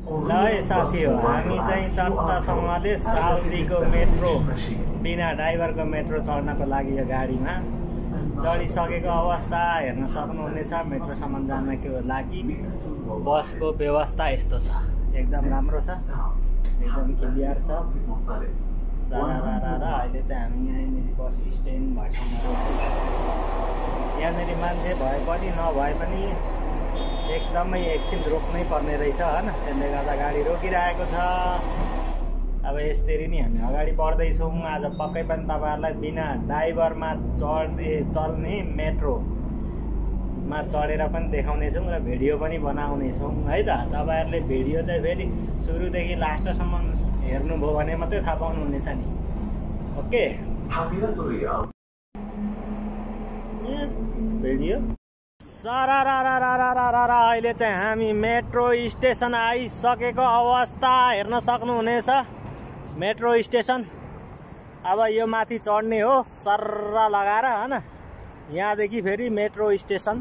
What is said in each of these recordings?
ल है साथी हो, हामी चाहिँ चट्टासँगले साउदीको मेट्रो बिना ड्राइभरको मेट्रो चढ्नको लागि यो गाडीमा चढिसकेको अवस्था हेर्न सक्नुहुनेछ। मेट्रोसम्म जानको लागि बसको व्यवस्था यस्तो छ, एकदम राम्रो छ, एकदम क्लियर छ। सारा अहिले चाहिँ हामी यहाँनिर बस स्ट्यान्ड भएको ठाउँमा यहाँनिर मान्छे भए पनि नभए पनि एकदमै एकछिन रोक्नै पर्ने रहेछ हैन, त्यसले गर्दा गाडी रोकिरहेको छ। अब यसरी नै हामी अगाडि बढ्दैछौँ। आज पक्कै पनि तपाईँहरूलाई बिना ड्राइभरमा चल्ने मेट्रोमा चढेर पनि देखाउनेछौँ र भिडियो पनि बनाउनेछौँ है त। तपाईँहरूले भिडियो चाहिँ फेरि सुरुदेखि लास्टसम्म हेर्नुभयो भने मात्रै थाहा पाउनुहुनेछ नि। ओके, भिडियो अहिले चाहिँ हामी मेट्रो स्टेसन आइसकेको अवस्था हेर्न सक्नुहुनेछ। मेट्रो स्टेसन अब यो माथि चढ्ने हो सर्रा लगाएर हैन। यहाँदेखि फेरि मेट्रो स्टेसन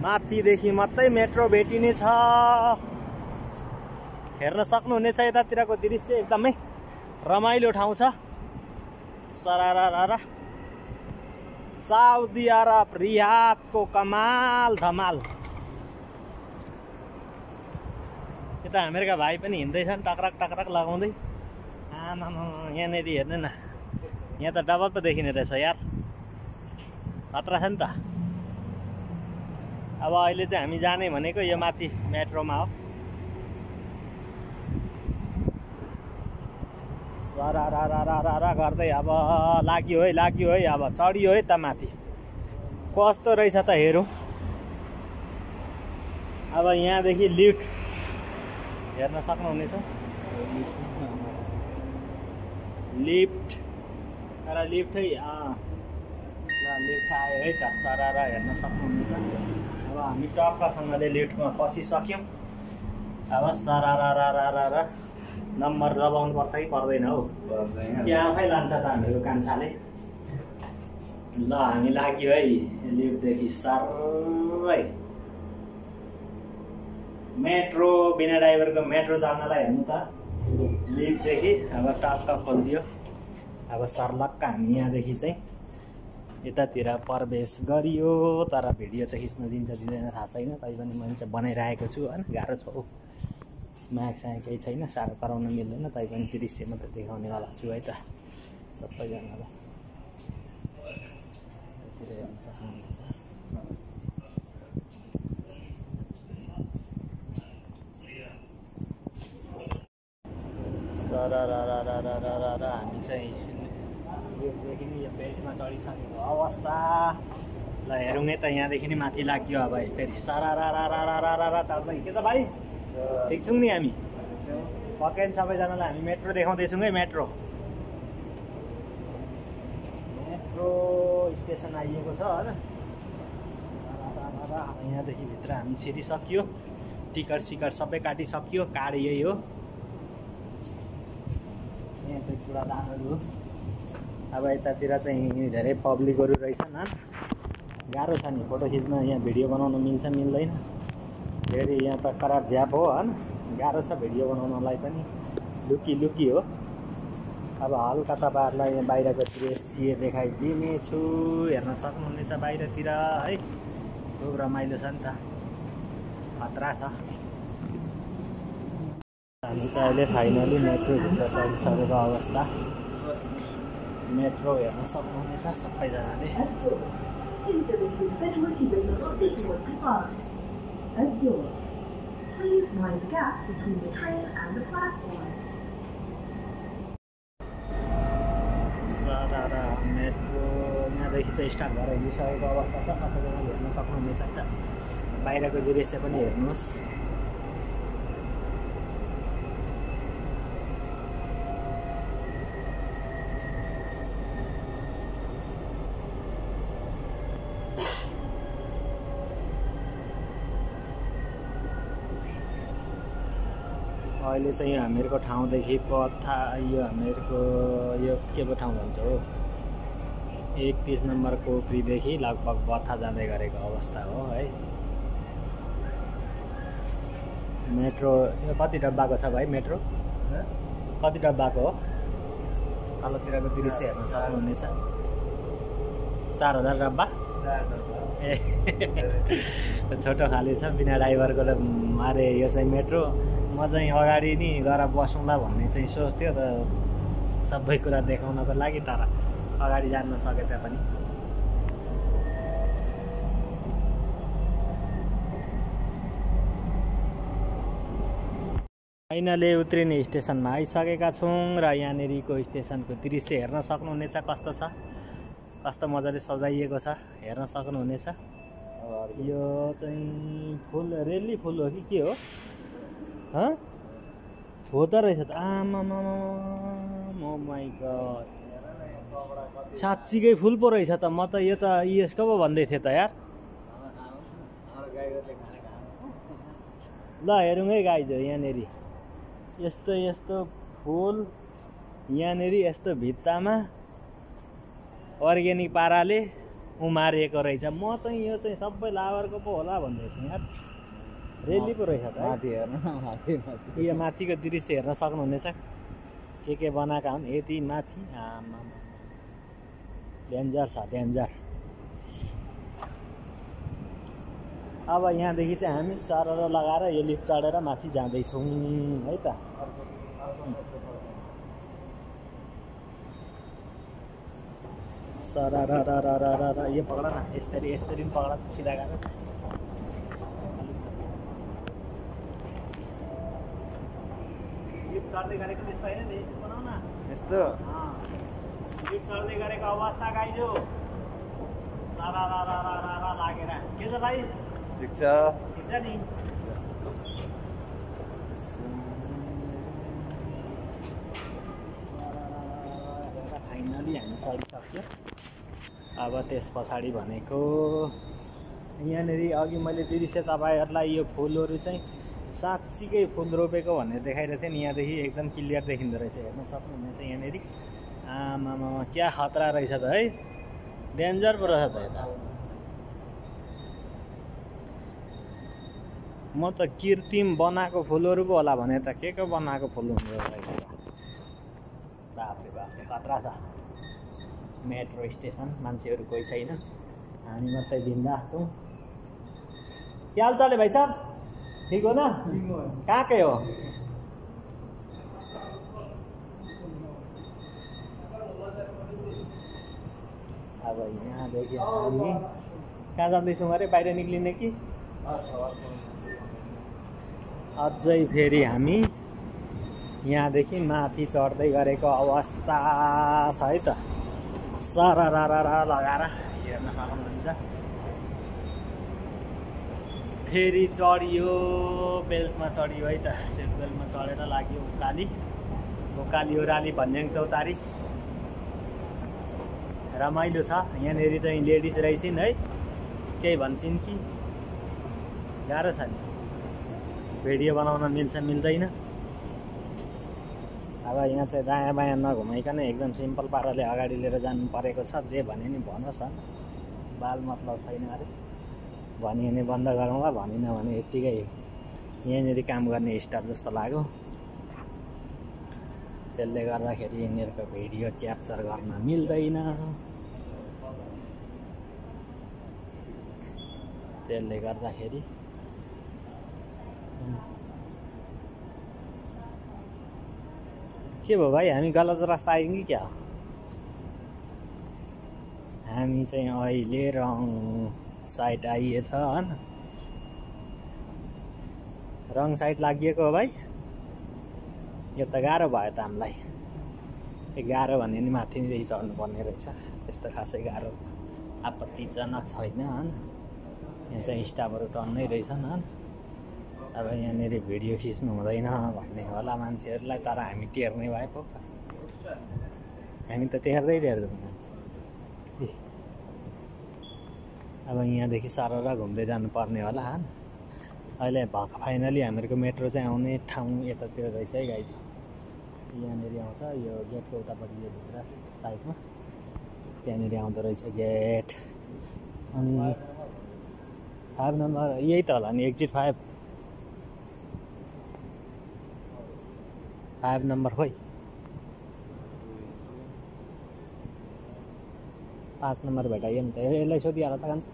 माथिदेखि मात्रै मेट्रो भेटिने छ। हेर्न सक्नुहुनेछ यतातिरको दृश्य एकदमै रमाइलो ठाउँ छ। सरारा साउदी अरब रियादको कमाल धमाल। यता हामीहरूका भाइ पनि हिँड्दैछन् टक्रक टक्रक लगाउँदै। आमा यहाँनिर हेर्नु न, यहाँ त डबल पो देखिने रहेछ यार, खतरा छ नि त। अब अहिले चाहिँ हामी जाने भनेको यो माथि मेट्रोमा हो। सरारा गर्दै अब लाग्यो है, अब चढियो है त माथि। कस्तो रहेछ त हेरौँ। अब यहाँदेखि लिफ्ट हेर्न सक्नुहुनेछ। लिफ्ट र लिफ्टै ल लिफ्ट आयो है त। सरारा हेर्न सक्नुहुनेछ। अब हामी टक्कसँगले लिफ्टमा पसिसक्यौँ। अब सरारा नम्बर दबाउनु पर्छ कि पर्दैन हौ, कि आफै लान्छ त हामीहरूको कान्छाले। ल हामी लाग्यो है लिफ्टदेखि सर्रै मेट्रो बिना ड्राइभरको मेट्रो चढ्नलाई हेर्नु त लिफ्टदेखि। अब टक्क खोलिदियो। अब सर्लक्क हामी यहाँदेखि चाहिँ यतातिर प्रवेश गरियो। तर भिडियो चाहिँ खिच्न दिन्छ दिँदैन थाहा छैन, तैपनि मैले चाहिँ बनाइरहेको छु होइन। गाह्रो छ हौ, माग साग केही छैन, साह्रो कराउन मिल्दैन। तैपनि दृश्य मात्रै देखाउनेवाला छु है त सबैजनालाई। हेर्न सक्नुहुन्छ। सरारा हामी चाहिँ लिफ्टदेखि नि यो बेल्टमा चढिसकेको अवस्था। ल हेरौँ है त, यहाँदेखि नि माथि लाग्यो। अब यस्तरी सरारा चढ्दै। के छ भाइ, ठिक छौँ नि हामी? पक्कै नि सबैजनालाई हामी मेट्रो देखाउँदैछौँ है। मेट्रो स्टेसन आइएको छ होइन। यहाँदेखि भित्र हामी छिरिसक्यो। टिकट सिकट सबै काटिसक्यो। कार्ड यही हो। यहाँ चाहिँ कुरादानहरू हो। अब यतातिर चाहिँ धेरै पब्लिकहरू रहेछन्। गाह्रो छ नि फोटो खिच्न, यहाँ भिडियो बनाउन मिल्छ मिल्दैन। फेरि यहाँ त खराब झ्याप हो होइन, गाह्रो छ भिडियो बनाउनलाई पनि, लुकी हो। अब हल्का तपाईँहरूलाई यहाँ बाहिरको दृश्य देखाइदिने छु। हेर्न सक्नुहुनेछ बाहिरतिर है, खुब रमाइलो छ नि त, खतरा छ। हामी चाहिँ अहिले फाइनली मेट्रोभित्र चढिसकेको अवस्था। मेट्रो हेर्न सक्नुहुनेछ सबैजनाले। सरारा मेट्रो यहाँदेखि चाहिँ स्टार्ट भएर हिँडिसकेको अवस्था छ। सबैजनाले हेर्न सक्नुहुनेछ है त। बाहिरको दृश्य पनि हेर्नुहोस्। अहिले चाहिँ यो हामीहरूको ठाउँदेखि बथा यो हामीहरूको यो के पो ठाउँ भन्छ हो, 31 नम्बर कोक्रीदेखि लगभग बथा जाँदै गरेको अवस्था हो है। मेट्रो यो कति डब्बाको छ भाइ मेट्रो कति डब्बाको हो तलतिरको दृश्य हेर्न सक्नुहुनेछ 4000 डब्बा ए छोटो खाले छ बिना ड्राइभरको मारे यो चाहिँ मेट्रो म चाहिँ अगाडि नि गएर बसौँला भन्ने चाहिँ सोच्थ्यो त सबै कुरा देखाउनको लागि तर अगाडि जान नसके तापनि फाइनली उत्रिने स्टेसनमा आइसकेका छौँ र यहाँनिरको स्टेसनको दृश्य हेर्न सक्नुहुनेछ कस्तो छ कस्तो मजाले सजाइएको छ हेर्न सक्नुहुनेछ यो चाहिँ फुल रेली फुल हो कि के हो हो त रहेछ त आमामा ओ माइ गॉड साँच्चीकै फुल पो रहेछ त म त यो त यसको पो भन्दै थिएँ त यार ल हेरौँ है गाइज यहाँनिर यस्तो यस्तो फुल यहाँनिर यस्तो भित्तामा अर्ग्यानिक पाराले उमारिएको रहेछ म चाहिँ यो चाहिँ सबै लाबरको पो होला भन्दै थिएँ यार रेली पो रहेछ त माथि हेर्नु यो माथिको दृश्य हेर्न सक्नुहुनेछ के बनाएका हुन् यति माथि आमा डेन्जर छ डेन्जर अब यहाँदेखि चाहिँ हामी सरर लगाएर यो लिफ्ट चढेर माथि जाँदैछौँ है त सरर यो पक्ड न यसरी यसरी पनि पक्ड सिधा गरेर लिफ्ट चढ्दै गरेको त्यस्तो होइन यस्तो बनाऊ न यस्तो लिफ्ट चढ्दै गरेको अवस्था गाइजो सरर लागेर के छ भाइ ठिक छ नि फाइनली हामी चढिसक्यो अब त्यस पछाडि भनेको यहाँनिर अघि मैले दृश्य तपाईँहरूलाई यो फुलहरू चाहिँ साँच्चीकै फुल रोपेको भनेर देखाइरहेको थिएँ नि यहाँदेखि एकदम क्लियर देखिँदो रहेछ हेर्न सक्नुहुनेछ यहाँनिर आमामा क्या खतरा रहेछ त है डेन्जर पो रहेछ त यता म त कृत्रिम बनाएको फुलहरू पो होला भने त के को बनाएको फुल हुँदो रहेछ बाफ्रे बाफ्रे खतरा छ मेट्रो स्टेसन मान्छेहरू कोही छैन हामी मात्रै बिन्दास छौँ के हाल चाल है भाइ साहब ठीक हो न कहाँकै हो अब यहाँदेखि हामी कहाँ जाँदैछौँ अरे बाहिर निक्लिने कि अझै फेरि हामी यहाँदेखि माथि चढ्दै गरेको अवस्था छ है त सरररर लगाएर हेर्न सक्नुहुन्छ फेरि चढियो बेल्टमा चढियो है त सिट बेल्टमा चढेर लाग्यो उकाली ओह्राली भन्ज्याङ चौतारी रमाइलो छ यहाँनिर चाहिँ लेडिज रहेछन् है केही भन्छन् कि गाह्रो छ नि भिडियो बनाउन मिल्छ मिल्दैन अब यहाँ चाहिँ दायाँ बायाँ नघुमाइकन एकदम सिम्पल पाराले अगाडि लिएर जानु परेको छ जे भने नि भनोस् न बाल मतलब छैन अरे भनियो भने बन्द गरौँला भनिन भने यत्तिकै यहाँनिर काम गर्ने स्टाफ जस्तो लाग्यो त्यसले गर्दाखेरि यिनीहरूको भिडियो क्याप्चर गर्न मिल्दैन त्यसले गर्दाखेरि के भयो भाइ हामी गलत रास्ता आयौँ कि क्या हामी चाहिँ अहिले रङ साइड आइएछ होइन रङ साइड लागिएको हो भाइ यो त गाह्रो भयो त हामीलाई गाह्रो भने नि माथि नै चढ्नुपर्ने रहेछ त्यस्तो खासै गाह्रो आपत्तिजनक छैन होइन यहाँ चाहिँ स्टाफहरू टन्नै रहेछन् होइन अब यहाँनिर भिडियो खिच्नु हुँदैन भन्ने होला मान्छेहरूलाई तर हामी टेर्ने भए पो हामी त टेर्दैनौँ अब यहाँदेखि सरर घुम्दै जानुपर्ने होला होइन अहिले फाइनली हामीहरूको मेट्रो चाहिँ आउने ठाउँ यतातिर रहेछ है गाइज यहाँनिर आउँछ यो गेटको उतापट्टि यो भित्र साइडमा त्यहाँनिर आउँदो रहेछ गेट अनि 5 नम्बर यही त होला नि एक्जिट 5 5 नम्बर खोइ 5 नम्बर भेटाइयो नि त यसलाई सोधिहाल त कान्छ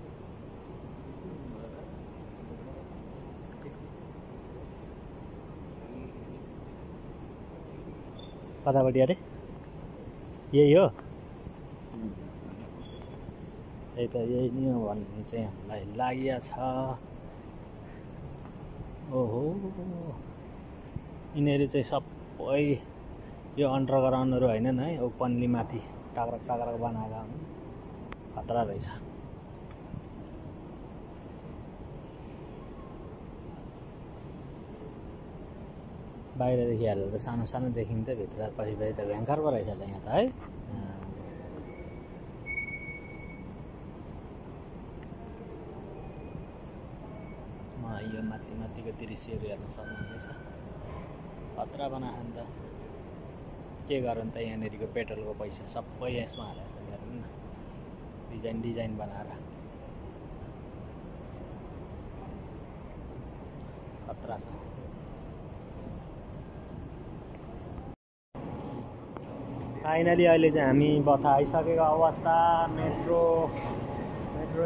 कतापट्टि अरे यही हो त्यही त यही नै हो भन्ने चाहिँ हामीलाई लागिया छ ओहो यिनीहरू चाहिँ सबै यो अन्डरग्राउन्डहरू हैनन् है पन्ली माथि टाक्रक टाक्रक बनाएका हुन् खतरा रहेछ बाहिरदेखि हालेर त सानो सानो देखिन्छ भित्र पछि त भयङ्कर पो रहेछ त यहाँ त है यो माथि माथिको दृश्यहरू हेर्न सक्नुहुनेछ खतरा बनाएको नि त के गरौँ त यहाँनिरको पेट्रोलको पैसा सबै यसमा हालेको छ हेर्नु न डिजाइन डिजाइन बनाएर खतरा छ फाइनली अहिले चाहिँ हामी बथा आइसकेको अवस्था मेट्रो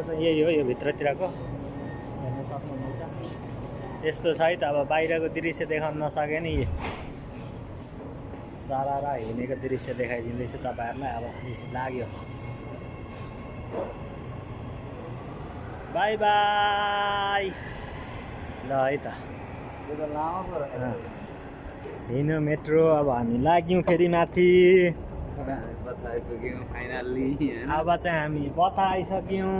चाहिँ यही हो यो भित्रतिरको हेर्न सक्नुहुनेछ यस्तो छ है त अब बाहिरको दृश्य देखाउन नसके नि सारा हिँडेको दृश्य देखाइदिँदैछु तपाईँहरूलाई अब लाग्यो बाई बाई ल है त हिँड्यो मेट्रो अब हामी लाग्यौँ फेरि माथि अब चाहिँ हामी बथा आइसक्यौँ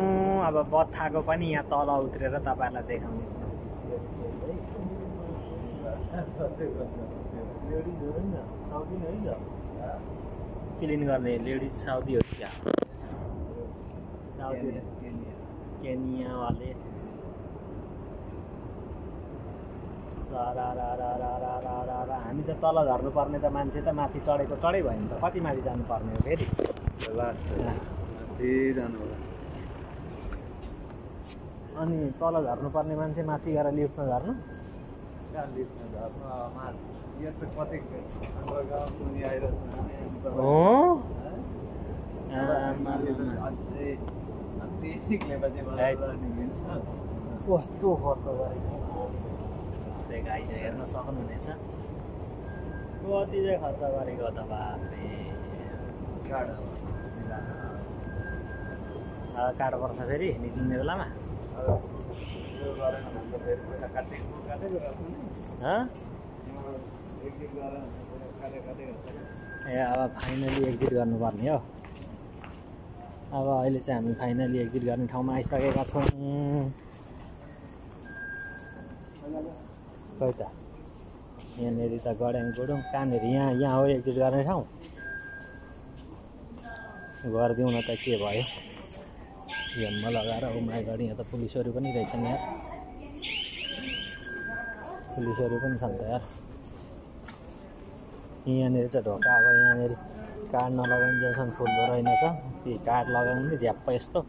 अब बथाको पनि यहाँ तल उत्रेर तपाईँहरूलाई देखाउने क्लिन गर्ने लेडिज साउदी हो क्या साउदी केनिया वाले हामी त तल झर्नु पर्ने त मान्छे त माथि चढेको चढै भयो नि त कति माथि जानु पर्ने हो फेरि अनि तल झर्नु पर्ने मान्छे माथि गएर लिफ्टमा झर्नु कस्तो खर्च गरेको गाई चाहिँ हेर्न सक्नुहुनेछ कति चाहिँ खर्च गरेको त बापरे काट्नुपर्छ फेरि निक्लिने बेलामा ए अब फाइनली एक्जिट गर्नुपर्ने हो अब अहिले चाहिँ हामी फाइनली एक्जिट गर्ने ठाउँमा आइसकेका छौँ खै त यहाँनिर त गड्याङ गुडुङ कहाँनिर यहाँ हो एक्जिट गर्ने ठाउँ गरिदिउँ न त के भयो हेलमा लगाएर उमाइ गरी यहाँ त पुलिसहरू पनि रहेछन् यार पुलिसहरू पनि छन् त यार यहाँनिर चाहिँ ढोका अब यहाँनिर कार्ड नलगाइन्जेलसम्म खोल्दो रहेनछ ती कार्ड लगाउने झ्याप्प यस्तो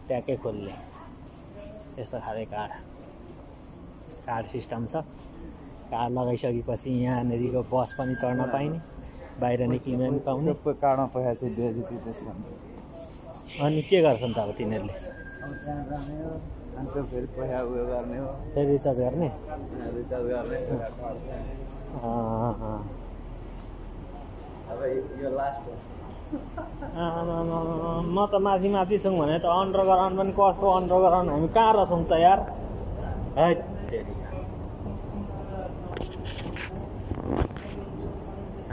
ट्याक्कै खोल्ने यस्तो खाले कार्ड सिस्टम छ कार्ड लगाइसकेपछि यहाँनिरको बस पनि चढ्न पाइने बाहिर निक्लिन पनि पाउने कार्डमा पैसा चाहिँ अनि के गर्छन् त अब तिनीहरूले फेरि पैसा उयो गर्ने हो फेरि रिचार्ज गर्ने अब यो लास्ट हो म त माथि माथि छौँ भने त अन्डरग्राउन्ड पनि कस्तो अन्डरग्राउन्ड हामी कहाँ रहेछौँ त यार है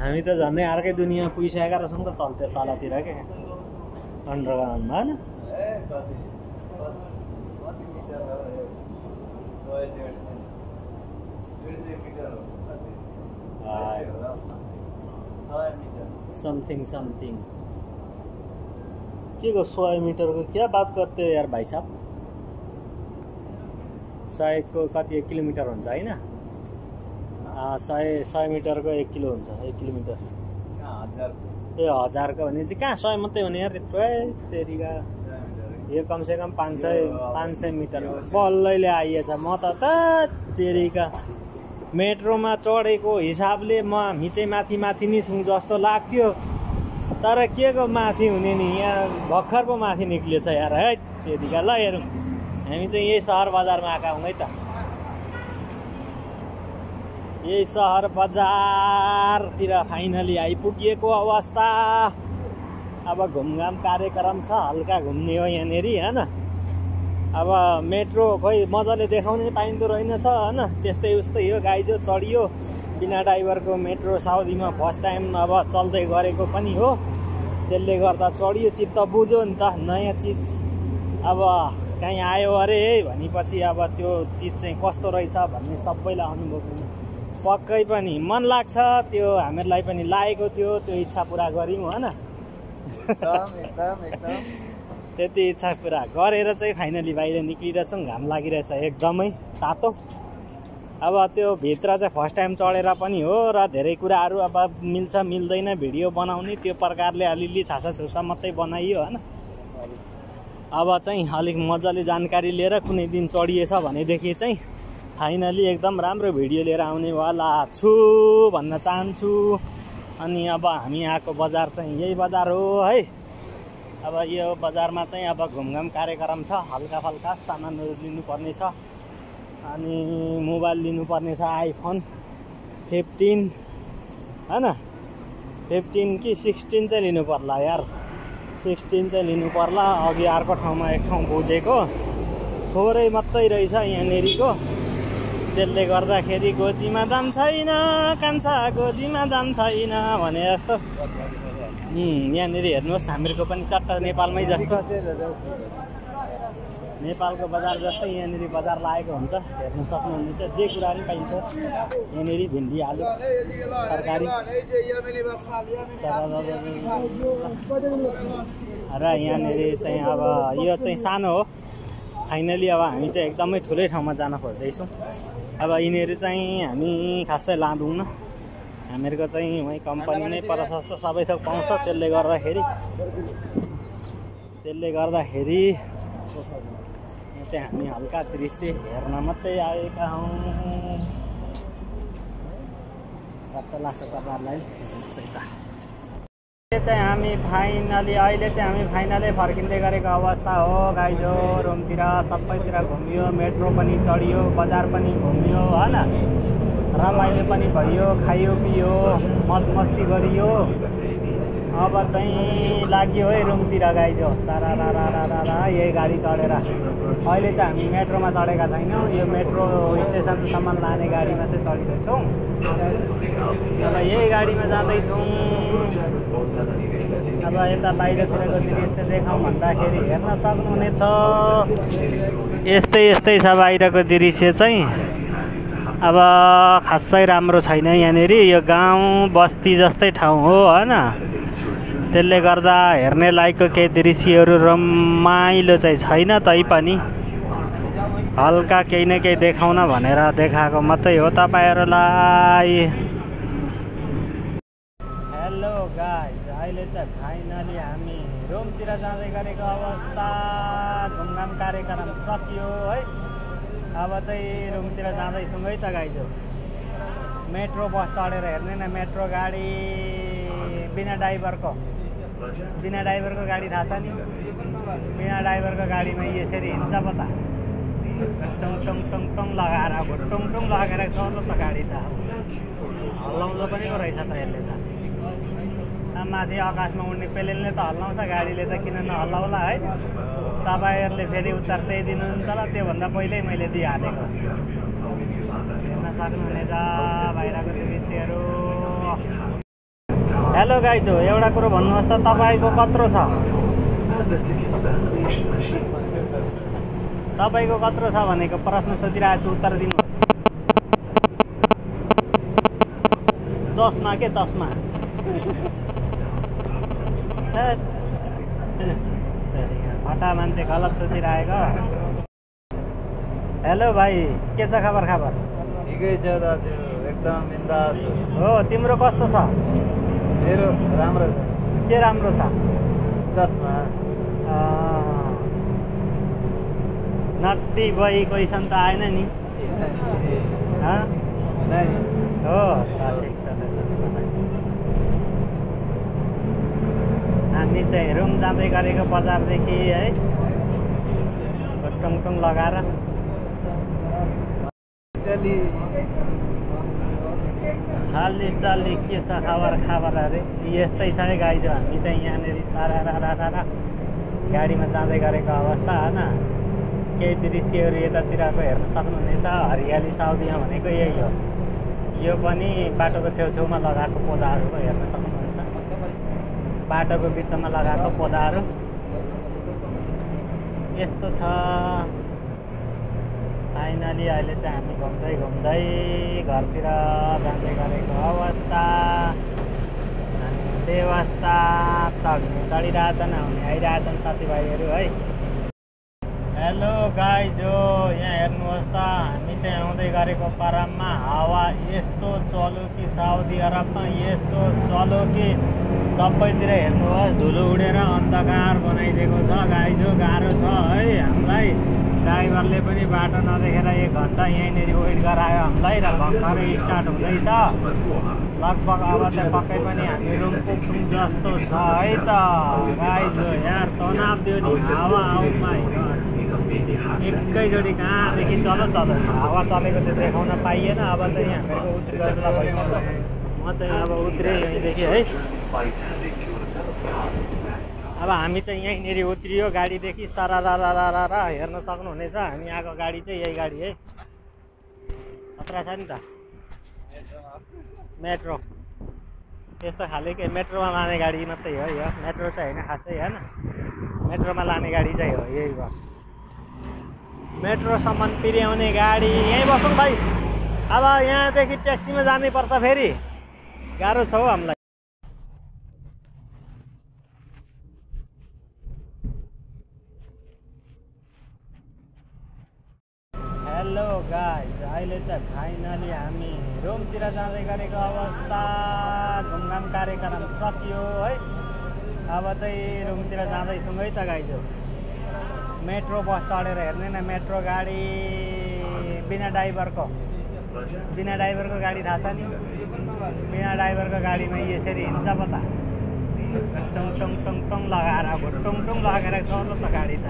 हामी त झन्डै अर्कै दुनियाँ पुगिसकेका रहेछौँ त तलतिर के अन्डरग्राउन्डमा होइन समथिङ के को 100 मिटरको क्या बात करते हो यार भाइ साहब 100 को कति 1 किलोमिटर हुन्छ होइन 100 मिटरको 1 किलो हुन्छ 1 किलोमिटर ए 1000 को भने चाहिँ कहाँ 100 मात्रै हुने यार यत्रो तेरिका यो कमसेकम 500 मिटर बल्लैले आइएछ म त तेरिका मेट्रोमा चढेको हिसाबले हामी चाहिँ माथि माथि नै छौँ जस्तो लाग्थ्यो, तर के को माथि हुने नि, यहाँ भर्खर पो माथि निक्लिएछ यार है। त्यतिका ल हेरौँ, हामी चाहिँ यही सहर बजारमा आएका हौँ है त। यही सहर बजारतिर फाइनली आइपुगिएको अवस्था। अब घुमघाम कार्यक्रम छ, हल्का घुम्ने हो यहाँनिर होइन। अब मेट्रो खोइ मजाले देखाउनै पाइँदो रहेनछ होइन, त्यस्तै उस्तै हो, गाइजो चढियो बिना ड्राइभरको मेट्रो। साउदीमा फर्स्ट टाइम अब चल्दै गरेको पनि हो, त्यसले गर्दा चढियो, चित्त बुझ्यो नि त। नयाँ चिज अब कहीँ आयो अरे है भनेपछि अब त्यो चिज चाहिँ कस्तो रहेछ भन्ने सबैलाई अनुभव हुनु पक्कै पनि मन लाग्छ। त्यो हामीहरूलाई पनि लागेको थियो, त्यो इच्छा पुरा गऱ्यौँ होइन। एकदम त्यति इच्छा पुरा गरेर चाहिँ फाइनली बाहिर निक्लिरहेछौँ। घाम लागिरहेछ एकदमै तातो। अब त्यो भित्र चाहिँ फर्स्ट टाइम चढेर पनि हो र धेरै कुराहरू अब मिल्छ मिल्दैन भिडियो बनाउने त्यो प्रकारले अलिअलि छासा छुसा मात्रै बनाइयो होइन। अब चाहिँ अलिक मजाले जानकारी लिएर कुनै दिन चढिएछ भनेदेखि चाहिँ फाइनली एकदम राम्रो भिडियो लिएर आउनेवाला छु भन्न चाहन्छु। अनि अब हामी आएको बजार चाहिँ यही बजार हो है। अब यो बजारमा चाहिँ अब घुमघाम कार्यक्रम छ, हल्का फल्का सामानहरू लिनुपर्ने छ। अनि मोबाइल लिनुपर्ने छ, आइफोन 15 होइन, 15 कि 16 चाहिँ लिनु पर्ला यार, 16 चाहिँ लिनु पर्ला। अघि अर्को ठाउँमा एक ठाउँ बुझेको थोरै मात्रै रहेछ यहाँनिरको, त्यसले गर्दाखेरि गोजीमा दाम छैन, कान्छा गोजीमा दाम छैन भने जस्तो। यहाँनिर हेर्नुहोस्, हामीहरूको पनि चट्टा नेपालमै जस्तो, नेपालको बजार जस्तै यहाँनिर बजार लागेको हुन्छ। हेर्नु सक्नुहुनेछ, जे कुरा पनि पाइन्छ यहाँनिर। भिन्डी, आलु, तरकारी र यहाँनिर चाहिँ अब यो चाहिँ सानो हो। फाइनली अब हामी चाहिँ एकदमै ठुलै ठाउँमा जान खोज्दैछौँ। अब यिनीहरू चाहिँ हामी खासै लाँदैनौँ, हामीहरूको चाहिँ वहीँ कम्पनी नै प्रशस्त सबै थोक पाउँछ। त्यसले गर्दाखेरि यहाँ चाहिँ हामी हल्का दृश्य हेर्न मात्रै आएका हौँ। कस्तो लाग्छ तपाईँहरूलाई चाहिँ हामी फाइनली अहिले चाहिँ हामी फाइनली फर्किँदै गरेको अवस्था हो गाइजो। रुमतिर सबैतिर घुमियो, मेट्रो पनि चढियो, बजार पनि घुमियो होइन, रमाइलो पनि भयो, खाइयो पियो, मौज मस्ती गरियो। अब चाहिँ लाग्यो है रुमतिर गाइजो। सारा यही गाडी चढेर अहिले चाहिँ हामी मेट्रोमा चढेका छैनौँ, यो मेट्रो स्टेसनसम्म लाने गाडीमा चाहिँ चढिरहेछौँ। अब यही गाडीमा जाँदैछौँ। अब यता बाहिरतिरको दृश्य देखाउँ भन्दाखेरि हेर्न सक्नुहुनेछ, यस्तै छ बाहिरको दृश्य चाहिँ। अब खासै राम्रो छैन यहाँनिर, यो गाउँ बस्ती जस्तै ठाउँ हो होइन। त्यसले गर्दा हेर्ने लायकको केही दृश्यहरू रमाइलो चाहिँ छैन, तैपनि हल्का केही न केही देखाउन भनेर देखाएको मात्रै हो तपाईँहरूलाई। हेलो गाइज, अहिले चाहिँ फाइनली हामी रुमतिर जाँदै गरेको अवस्था। घुमघाम कार्यक्रम सकियो है। अब चाहिँ रुमतिर जाँदैछौँ है त गाइज। मेट्रो बस चढेर हेर्ने न, मेट्रो गाडी बिना ड्राइभरको गाडी थाहा छ नि। बिना ड्राइभरको गाडीमा यसरी हिँड्छ पो त, टङ टङ टङ लगाएर टङ टङ लगाएर चल्छ त गाडी त, हल्लाउँदो पनि पो रहेछ त यसले त। माथि आकाशमा उड्ने प्लेनले त हल्लाउँछ, गाडीले त किन नहल्लाउला है। तपाईँहरूले फेरि उत्तर त्यही दिनुहुन्छ ल, त्योभन्दा पहिल्यै मैले दिइहालेको। हेर्न सक्नुहुनेछ बाहिरको दृश्यहरू। हेलो गाइज, एउटा कुरो भन्नुहोस् त, तपाईँको कत्रो छ? तपाईँको कत्रो छ भनेको प्रश्न सोधिरहेको छु, उत्तर दिनुहोस्। चस्मा के चस्मा? फटा मान्छे गलत सोचिरहेको। हेलो भाइ, के छ खबर? ठिकै छ दाजु, एकदम बिन्दास हो। तिम्रो कस्तो छ? मेरो राम्रो छ। के राम्रो छ? चस्मा। नट्टी बोय क्वेसन त आएन नि। नहीं हो ल ठिक छ त्यसो भए। हामी चाहिँ रुम जाँदै गरेको बजारदेखि है टुङ लगाएर चली हालि चालि के छ खबर अरे यस्तै छ है गाइज। हामी चाहिँ यहाँनिर सारा गाडीमा जाँदै गरेको अवस्था होइन। केही दृश्यहरू यतातिरको हेर्न सक्नुहुनेछ। हरियाली साउदिया भनेको यही हो। यो पनि बाटोको छेउछेउमा लगाएको पौधाहरू हो, हेर्न सक्नुहुन्छ। बाटोको बिचमा लगाएको पौधाहरू यस्तो छ। फाइनली अहिले चाहिँ हामी घुम्दै घरतिर जाँदै गरेको अवस्था। व्यवस्था चढिरहेछन्, आउने आइरहेछन् साथीभाइहरू है। हेलो गाइज, यहाँ हेर्नुहोस् त, हामी चाहिँ आउँदै गरेको पाराममा हावा यस्तो चल्यो कि साउदी अरबमा यस्तो चल्यो कि सबैतिर हेर्नुहोस् धुलो उडेर अन्धकार बनाइदिएको छ गाइज। गाह्रो छ है हामीलाई। ड्राइभरले पनि बाटो नदेखेर 1 घन्टा यहीँनिर वेट गरायो हामीलाई र भर्खरै स्टार्ट हुँदैछ। लगभग अब चाहिँ पक्कै पनि हामी रुम पुग्छौँ जस्तो छ है त गाइज। यार तनाव दियो नि हावा आउमा एकैचोटि कहाँदेखि चलो हावा चलेको चाहिँ देखाउन पाइएन। अब चाहिँ हामीहरूको उत्रिँदा भइसक्यो। म चाहिँ अब उत्रेँ यहीँदेखि है। अब हामी चाहिँ यहीँनिर उत्रियो गाडीदेखि सारा हेर्न सक्नुहुनेछ। हामी आएको गाडी चाहिँ यही गाडी है। खतरा छ नि त मेट्रो। यस्तो खाले के मेट्रोमा लाने गाडी मात्रै हो यो। मेट्रो चाहिँ होइन खासै होइन, मेट्रोमा लाने गाडी चाहिँ हो यही बस। मेट्रोसम्म पिर्याउने गाडी यहीँ बसौँ भाइ। अब यहाँदेखि ट्याक्सीमा जानुपर्छ फेरि, गाह्रो छ हौ हामीलाई। हेलो गाइज, अहिले चाहिँ फाइनली हामी रुमतिर जाँदै गरेको अवस्था। घुमघाम कार्यक्रम सकियो है। अब चाहिँ रुमतिर जाँदैछौँ है त गाइज। मेट्रो बस चढेर हेर्ने न, मेट्रो गाडी बिना ड्राइभरको गाडी थाहा छ नि। बिना ड्राइभरको गाडीमा यसरी हिँड्छ पता टङ लगाएर अब टङ लगाएर चल्छ त गाडी त।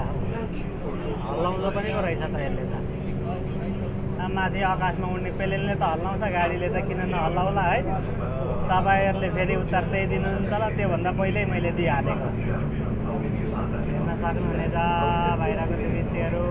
हल्लाउँदो पनि पो रहेछ त यसले त। माथि आकाशमा उड्ने प्लेनले त हल्लाउँछ, गाडीले त किन नहल्लाउला है। तपाईँहरूले फेरि उत्तर त्यही दिनुहुन्छ ल, त्योभन्दा पहिल्यै मैले दिइहालेको। हेर्न सक्नुहुनेछ बाहिरको दृश्यहरू।